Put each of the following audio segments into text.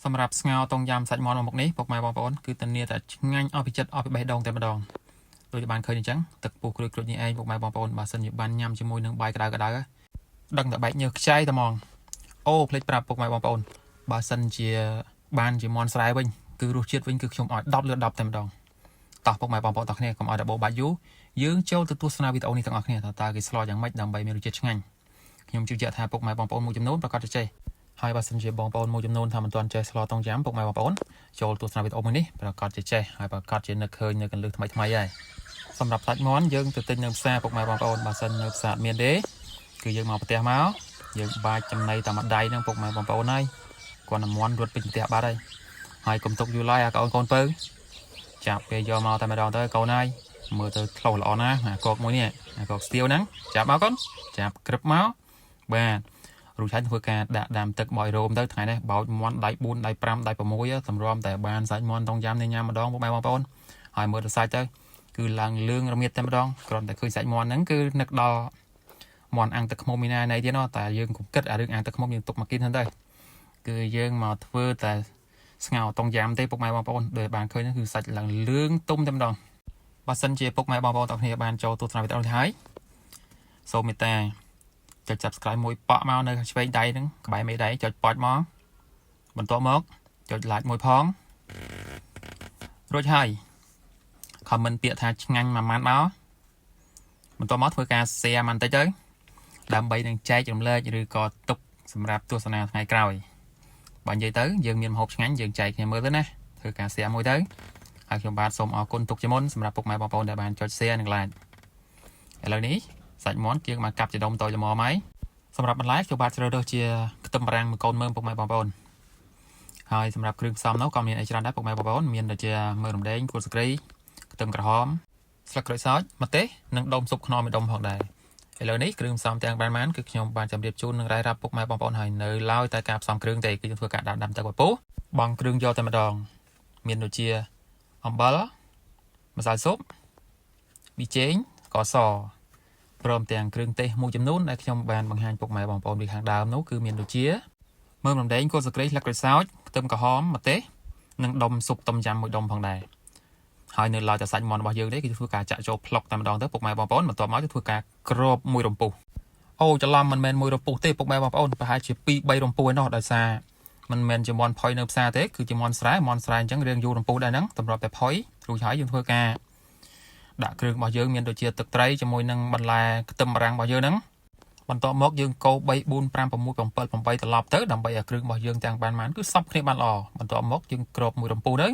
សម្រាប់ស្ងោរតុងយ៉ាំសាច់មាន់មួយមុខនេះពុកម៉ែបងប្អូនគឺធានាតែឆ្ងាញ់អស់ពីចិត្តអស់ពីបេះដូងតែម្ដងដូចបានឃើញអញ្ចឹងទឹកពុះក្រួយក្រួយនេះឯងពុកម៉ែបងប្អូនបើសិនជាបានញ៉ាំជាមួយនឹងបាយក្តៅក្តៅដឹងតែបែកញើសខ្ចីតែហ្មងអូភ្លេចប្រាប់ពុកម៉ែបងប្អូនបើសិនជាបានជាមាន់ស្រែវិញគឺរសជាតិវិញគឺខ្ញុំឲ្យ10លើ10តែម្ដងតោះពុកម៉ែបងប្អូនទាំងគ្នាកុំឲ្យតែបោបាច់យូរយើងចូលទៅទស្សនាវីដេអូនេះទាំងអស់គ្នាថាតើគេស្លយ៉ាងម៉េចដើម្បីមានរសជាតិឆ្ងាញ់ខ្ញុំជឿជាក់ថាពុកម៉ែបងប្អូនមួយចំនួនប្រាកដជាចេះហើយបើសិនជាបងប្អូនមួយចំនួនថាមិនទាន់ចេះស្លតុងយ៉ាំពុកម៉ែបងប្អូនចូលទស្សនាវីដេអូមួយនេះប្រាកដជាចេះហើយប្រាកដជានឹកឃើញនៅកន្លឹះថ្មីថ្មីហើយសម្រាប់សាច់មាន់យើងទៅទិញនៅផ្សារពុកម៉ែបងប្អូនបើសិននៅផ្សារអត់មានទេគឺយើងមកផ្ទះមកយើងបាចចំណីតាមដៃហ្នឹងពុកម៉ែបងប្អូនហើយគាត់តែមាន់រត់ពេញផ្ទះបាត់ហើយហើយកុំទុកយូរឡើយអាកូនកូនពៅចាប់គេយកមកតែម្ដងទៅកូនហើយមើលទៅឆ្លោះល្អណាស់អាកកមួយនេះអាកកស្ទាវហ្នឹងចាប់មកកូនចាប់ក្រឹបមកបាទរួចហើយធ្វើការដាក់ដាំទឹកបោយរោមទៅថ្ងៃនេះបោចមាន់ដៃ4ដៃ5ដៃ6សម្រាប់តែបានសាច់មាន់តុងយ៉ាំនេះញ៉ាំម្ដងពុកម៉ែបងប្អូនហើយមើលទៅសាច់ទៅគឺឡើងលឿងរមៀតតែម្ដងគ្រាន់តែឃើញសាច់មាន់ហ្នឹងគឺនឹកដល់មាន់អាំងទឹកឃ្មុំមីណាណៃទៀតណោះតែយើងកុំគិតអារឿងអាំងទឹកឃ្មុំយើងទុកមកគិនហ្នឹងទៅគឺយើងមកធ្វើតែស្ងោរតុងយ៉ាំទេពុកម៉ែបងប្អូនដោយបានឃើញហ្នឹងគឺសាច់ឡើងលឿងទុំតែម្ដងបើសិនជាពុកម៉ែបងប្អូនទាំងគ្នាបានចូលទស្សនាវីដេអូនេះហើយសូមមេត្តាចុច Subscribe មួយប៉ក់មកនៅឆ្វេងដៃហ្នឹងក្បែរមេដៃចុចប៉ចមកបន្ទាប់មកចុច like មួយផងរួចហើយ comment ពាក្យថាឆ្ងាញ់មួយម៉ាត់មកបន្ទាប់មកធ្វើការ share បន្តិចទៅដើម្បីនឹងចែករំលែកឬក៏ទុកសម្រាប់ទស្សនាថ្ងៃក្រោយបើនិយាយទៅយើងមានម្ហូបឆ្ងាញ់យើងចែកគ្នាមើលទៅណាធ្វើការ share មួយទៅហើយខ្ញុំបាទសូមអរគុណទុកជាមុនសម្រាប់ពុកម៉ែបងប្អូនដែលបានចុច share និង like ឥឡូវនេះសាច់មាន់យើងមកកាប់ជាដុំតូចល្មមហើយសម្រាប់បន្លែខ្ញុំបាទជ្រើសរើសជាខ្ទឹមបារាំងមួយកូនមើមពុកម៉ែបងប្អូនហើយសម្រាប់គ្រឿងផ្សំនោះក៏មានអីច្រើនដែរពុកម៉ែបងប្អូនមានដូចជាមើមរំដេងគល់ស្គ្រីខ្ទឹមក្រហមស្លឹកក្រូចសើចម្ទេសនិងដុំស៊ុបខ្នុរមួយដុំផងដែរឥឡូវនេះគ្រឿងផ្សំទាំងប៉ុន្មានគឺខ្ញុំបានជម្រាបជូននឹងរាយរាប់ពុកម៉ែបងប្អូនហើយនៅឡើយតែការផ្សំគ្រឿងទេគឺយើងធ្វើការដាក់ដាំទឹកពពុះបង់គ្រឿងយកតែម្ដងមានដូចជាអំបិលម្សៅស៊ុបប៊ីចេងស្ករសព្រមទាំងគ្រឿងទេសមួយចំនួនដែលខ្ញុំបានបង្ហាញពុកម៉ែបងប្អូនពីខាងដើមនោះគឺមានដូចជាមើមរំដេងគល់ស្លឹកស្លឹកក្រូចសើចខ្ទឹមក្រហមម្ទេសនិងដុំស៊ុបຕົ້មយ៉ាំមួយដុំផងដែរហើយនៅឡើយតែសាច់មាន់របស់យើងនេះគឺធ្វើការចាក់ចូលផ្លុកតែម្ដងទៅពុកម៉ែបងប្អូនបន្ទាប់មកគឺធ្វើការគ្របមួយរំពុះអូច្រឡំមិនមែនមួយរំពុះទេពុកម៉ែបងប្អូនប្រហែលជា2 3រំពុះឯណោះដោយសារមិនមែនជាមាន់ផុយនៅផ្សារទេគឺជាមាន់ស្រែមាន់ស្រែអញ្ចឹងរៀងយូររំពុះដែរហ្នឹងតម្រាប់តែផុយរួចហើយយើងធ្វើការដាក់គ្រឿងរបស់យើងមានដូចជាទឹកត្រីជាមួយនឹងបន្លែខ្ទឹមបារាំងរបស់យើងហ្នឹងបន្ទាប់មកយើងកូរ3 4 5 6 7 8ត្រឡប់ទៅដើម្បីឲ្យគ្រឿងរបស់យើងទាំងបានបានគឺសព្វគ្នាបានល្អបន្ទាប់មកយើងគ្របមួយរំពុះទៅ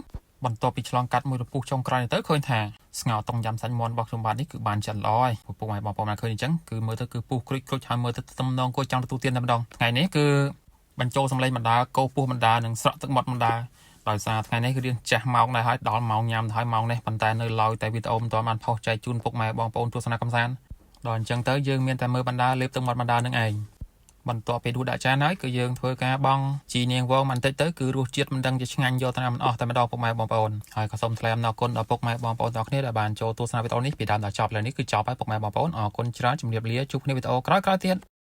បន្ទាប់ពីឆ្លងកាត់មួយរំពុះចុងក្រោយនេះទៅឃើញថាស្ងោរតុងយ៉ាំសាច់មាន់របស់ខ្ញុំបាទនេះគឺបានចិនល្អហើយពុកម៉ែបងប្អូនបានឃើញអញ្ចឹងគឺមើលទៅគឺពុះក្រួចក្រួចហើយមើលទៅទំនងគួរចង់ទទួលទានតែម្ដងថ្ងៃនេះគឺបញ្ចូលសម្លេងបណ្ដាកោពោះបណ្ដានិងស្រក់ទឹកមាត់បណ្ដាដោយសារថ្ងៃនេះគឺរៀងចាស់ម៉ោងដែរហើយដល់ម៉ោងញ៉ាំទៅហើយម៉ោងនេះប៉ុន្តែនៅឡើយតែវីដេអូមិនទាន់បានផុសចែកជូនពុកម៉ែបងប្អូនទស្សនាកំសាន្តដល់អញ្ចឹងទៅយើងមានតែមើលបណ្ដាលេបទឹកមាត់បណ្ដានឹងឯងបន្ទាប់ពីដួសដាក់ចានហើយគឺយើងធ្វើការបង់ជីនាងវងបន្តិចទៅគឺរសជាតិមិនដឹងជាឆ្ងាញ់យកទៅណាមិនអស់តែម្ដងពុកម៉ែបងប្អូនហើយក៏សូមថ្លែងអំណរគុណដល់ពុកម៉ែបងប្អូនទាំងគ្នាដែលបានចូលទស្សនាវីដេអូនេះពីដើមដល់ចប់ឥឡូវនេះគឺចប់ហើយពុកម៉ែបងប្អូនអរគុណច្រើនជម្រាបលាជួបគ្នាវីដេអូក្រោយៗទៀត។